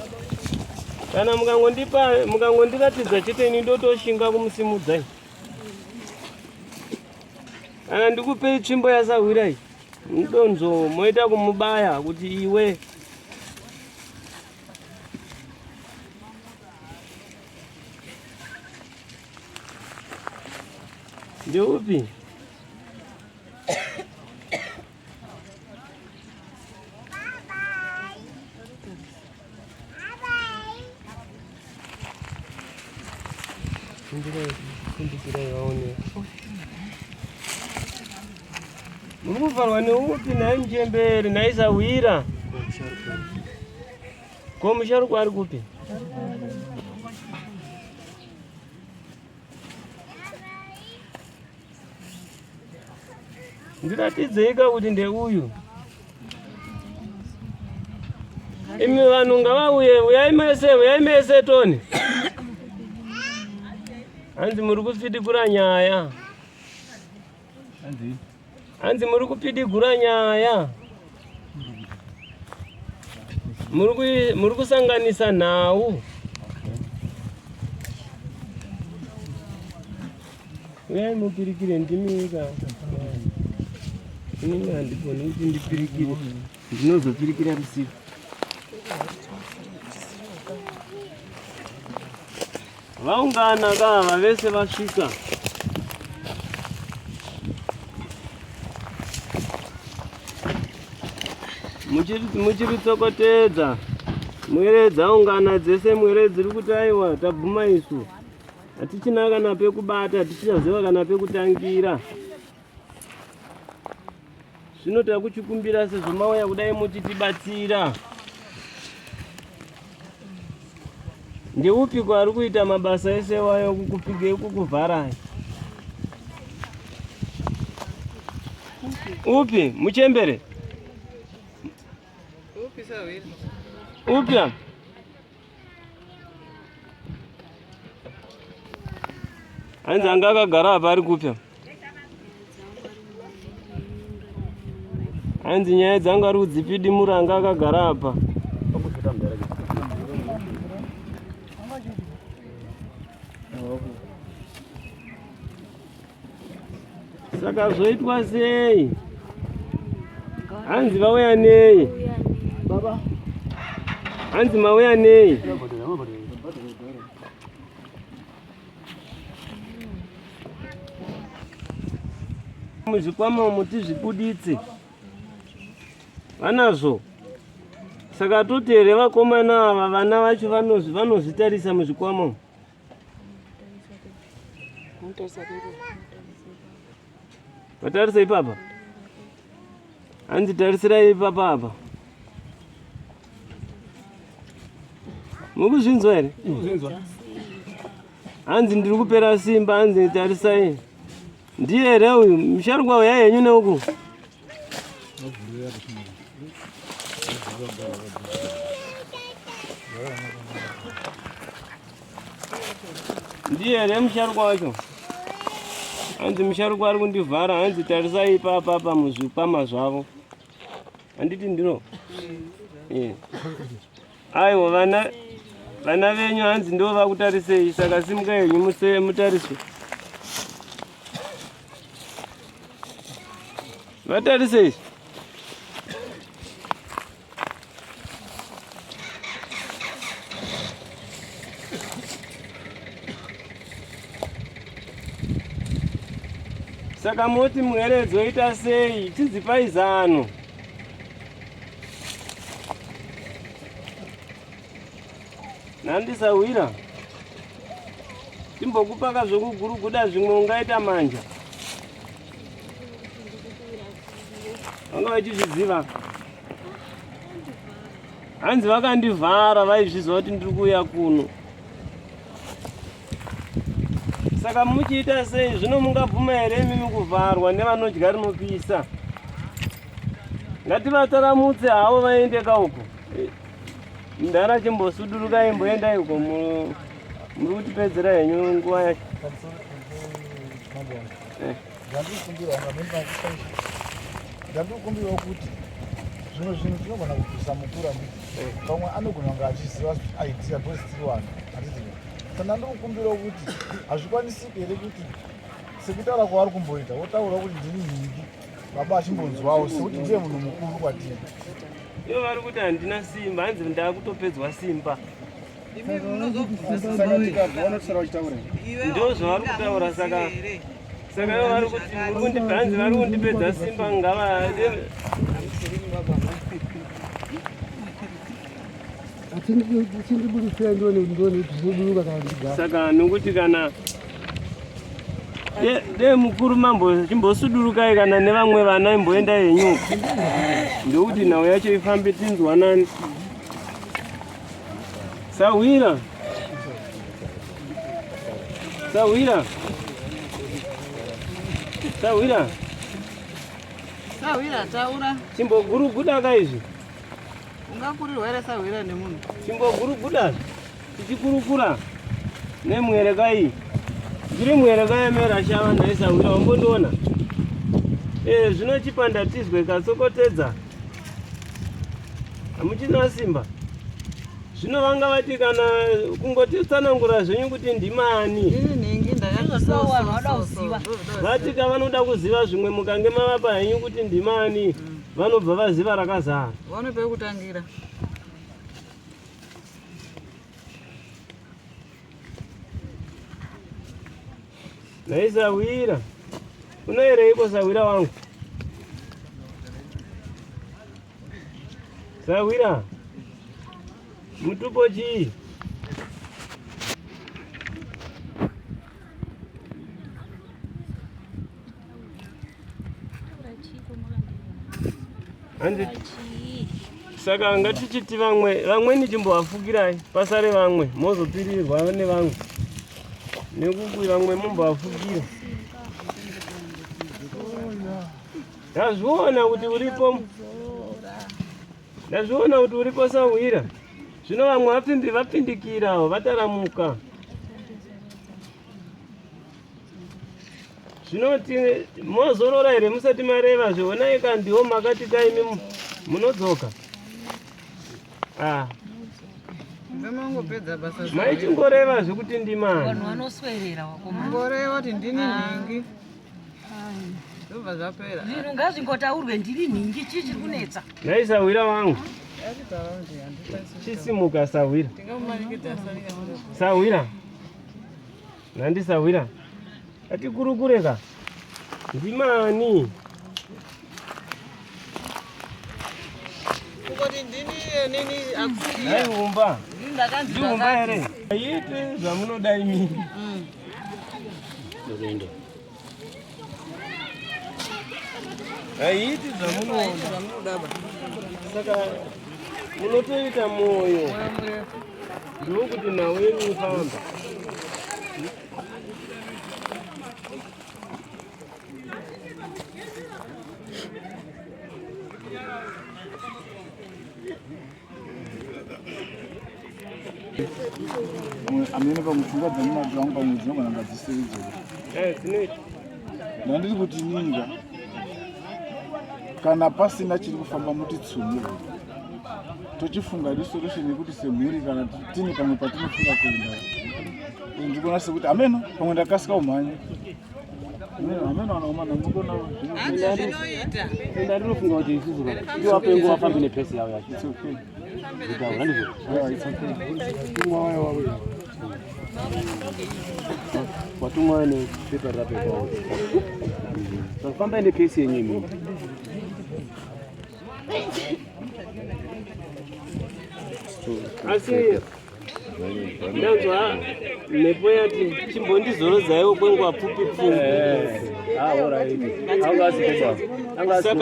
Kana mukangondipa mukangondiratidza chete ini ndotoshinga kumusimudzai. Kana ndikupei tsvimbo yasahwira iyi. Mudonzo moita kumubaya kuti iwe Ndeupi? Fundikirai vaone. Muri kuvharwa neupi nhai muchembere nhai sahwira? Ko musharukwa ari kupi? Ndiratidzei ka kuti ndeuyu. Imi vanhu ngavauye, uyai mese, uyai mese toni. Hanzi muri kupidigura nyaya. Hanzi muri kupidigura nyaya. Muri kusanganisa nhau. Uyai mupirikire ndimi ka. Inini handigoni kuti ndipirikire. Ndinozopirikira rusiku. Vaungana ka ava vese vasvika. Muchiri tsokotedza. Mwere dzaungana dzese mwere dziri kuti aiwa tabvuma isu. Hatichina kana pekubata, hatichichaziva kana pekutangira. Zvino takuchikumbira sezvo mauya kudai muchitibatsira. Ndeupi kwaari kuita mabasa ese wayo kukupige kukuvharai? Upi muchembere? Upi sahwira? Upi? apa? Hanzi anga akagara apa ari kupi? apa? Hanzi nyaya dzangu ari kudzipidimura anga akagara apa. Saka zvoitwa sei? Hanzi vauya nei? Baba. Hanzi mauya nei? Muzvikwama umu tizvibuditse. Vanazvo. Saka toti here vakomana ava vana vacho vanozvitarisa muzvikwama umu? Vatarisa ipapa. Hanzi tarisirai ipapa apa. Mukuzvinzwa here? Hanzi ndiri kupera simba, hanzi tarisai. Ndiye here uyu musharukwa uyai henyu neuku. Ndiye here musharukwa wacho? Hanzi musharukwa ari kundivhara, hanzi tarisai ipapa apa muzvikwama zvavo. Handiti ndiro? Yeah. Aiwa vana vana venyu hanzi ndo vakutarisei saka simuka henyu muse mutariswe. Vatarisei. Saka moti mhere dzoita sei? Chidzipai zano. Nandisahwira timbokupaka zvekuguruguda zvimwe ungaita manja. Vanga vachizviziva. Hanzi vakandivhara vaizviziva kuti ndiri kuuya kuno. Saka muchiita sei zvino mungabvuma here imimi kuvharwa nevanodya rinopisa? Ngativatsaramutse havo vaende ka uko. Mdhara chimbosudurukai imboendai uko muri kutipedzera henyu nguva yacho. Eh. Ndandikumbirawo ngamene ndandikumbirawo kuti zvimwe zvinhu tinogona kubvisa mukuru handiti Eh. pamwe anogona kunge achiziva idea because tiri vanhu handiti saka ndandikukumbirawo kuti hazvikwanisiki here kuti sekutaura kwavari kumboita wotaura kuti ndini nhingi baba achimbonzwawo sekuti ndiye munhu mukuru kwatiri Ivo vari kuti handina simba, hanzi ndakutopedzwa simba. Saka tikabva vanosara vachitaura. Ndozvavari kutaura saka saka ivo vari kuti muri kundipe hanzi vari kundipedza simba ngava Achindibudisira ndione ndione kuti zvinoburuka kana ndigara. Saka nokuti kana de mukuru mambo chimbosudurukai kana nevamwe vana imboenda henyu ndokuti nhau yacho ifambe tinzwanani. Sahwira, sahwira, sahwira, Sahwira taura. Chimboguruguda ka izvi. Ungakurirwa here sahwira nemunhu? Chimboguruguda tichikurukura nemwereka iyi. Ndiri mwereka yemera shava ndaisahwira wambondiona. Eh, zvino chipanda tizwe katsokotedza. Hamuchina simba. Zvino vanga vati kana kungotitsanangura zvenyu kuti ndimani. Vati ka vanoda kuziva zvimwe mukange mavapa henyu kuti ndimani vanobva vaziva rakazara. Vaone pekutangira. Nhai sahwira, unoereiko sahwira wangu? Sahwira, mutupo chii? Handi saka ngatichiti vamwe vamweni chimbovafukirai pasare vamwe mozopirirwa nevamwe nekuti vamwe mumbovafukira. Ndazviona kuti uripo, ndazviona kuti uripo sahwira. Zvino vamwe vapfimbi vapfindikira vataramuka. Zvinoti mozorora here musati mareva zvionai ka ndiwo makati kaimi munodzoka. Ah. Vemangopedza basa. Maichingoreva zvekuti ndimani. Vanhu vanoswerera wakomana. Ngoreva kuti ndini nhingi. Zvobva zvapera. Zvinhu ngazvingotaurwe ndini nhingi chii chiri kunetsa? Nhai sahwira wangu. Chisimuka sahwira. Tingamumanikidza asarika. Sahwira. Nandi sahwira. Atikurukure ka. Ndimani. Kungoti ndini nini akusiya. Nhai umba. Ndini ndakanzi Ndiumba here? Aite zvamunoda imi. Haiti zvamunoda. Saka munotoita moyo ndokuti nhau yenyu ifamba. Amene pamwe pfungwa dzamunadzo vangu pamwe dzinogona kunga dzisiri idzodzo. Eh, dzinoita. Ndandiri kuti ninga kana pasina chiri kufamba muti tsumu tochifunga idu solution yekuti semhuri kana tine pamwe patinofunga kuenda. Ndikuona sekuti ameno pamwe ndakasika kumhanya. Ameno anaomana mukona Zvinoita. Enda ndinofunga kuti isusu ndiwape nguva vafambe nepesi yavo yacho. It's okay. Kutaura ndizvo. Yeah, it's okay. Watumwa nepepa rapepa. Saka fambai nepesi yenyu imimi. Asi ndanzwa mhepo yati chimbondizorodzaiwo kwenguva pfupi pfupi. Ah, alright. Anga asipo. Anga asipo.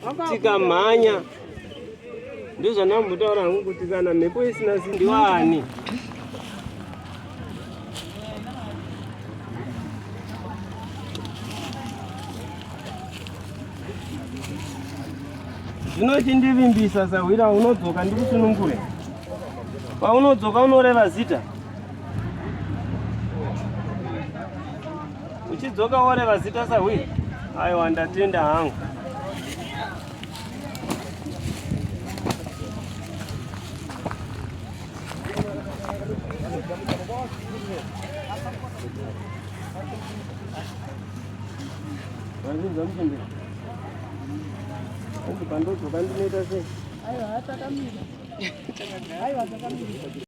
Saka tikamhanya ndozvandambotaura hangu kuti kana mhepo isina simba ndiwani. Zvino chindivimbisa sahwira, unodzoka ndikusunungure. Paunodzoka unoreva zita. Wodzoka woreva zita sahwira? Aiwa, ndatenda hangu. Vazvinzwa muchembere? Hanzi pandodzoka ndinoita sei? Aiwa, takamira. Aiwa, takamira.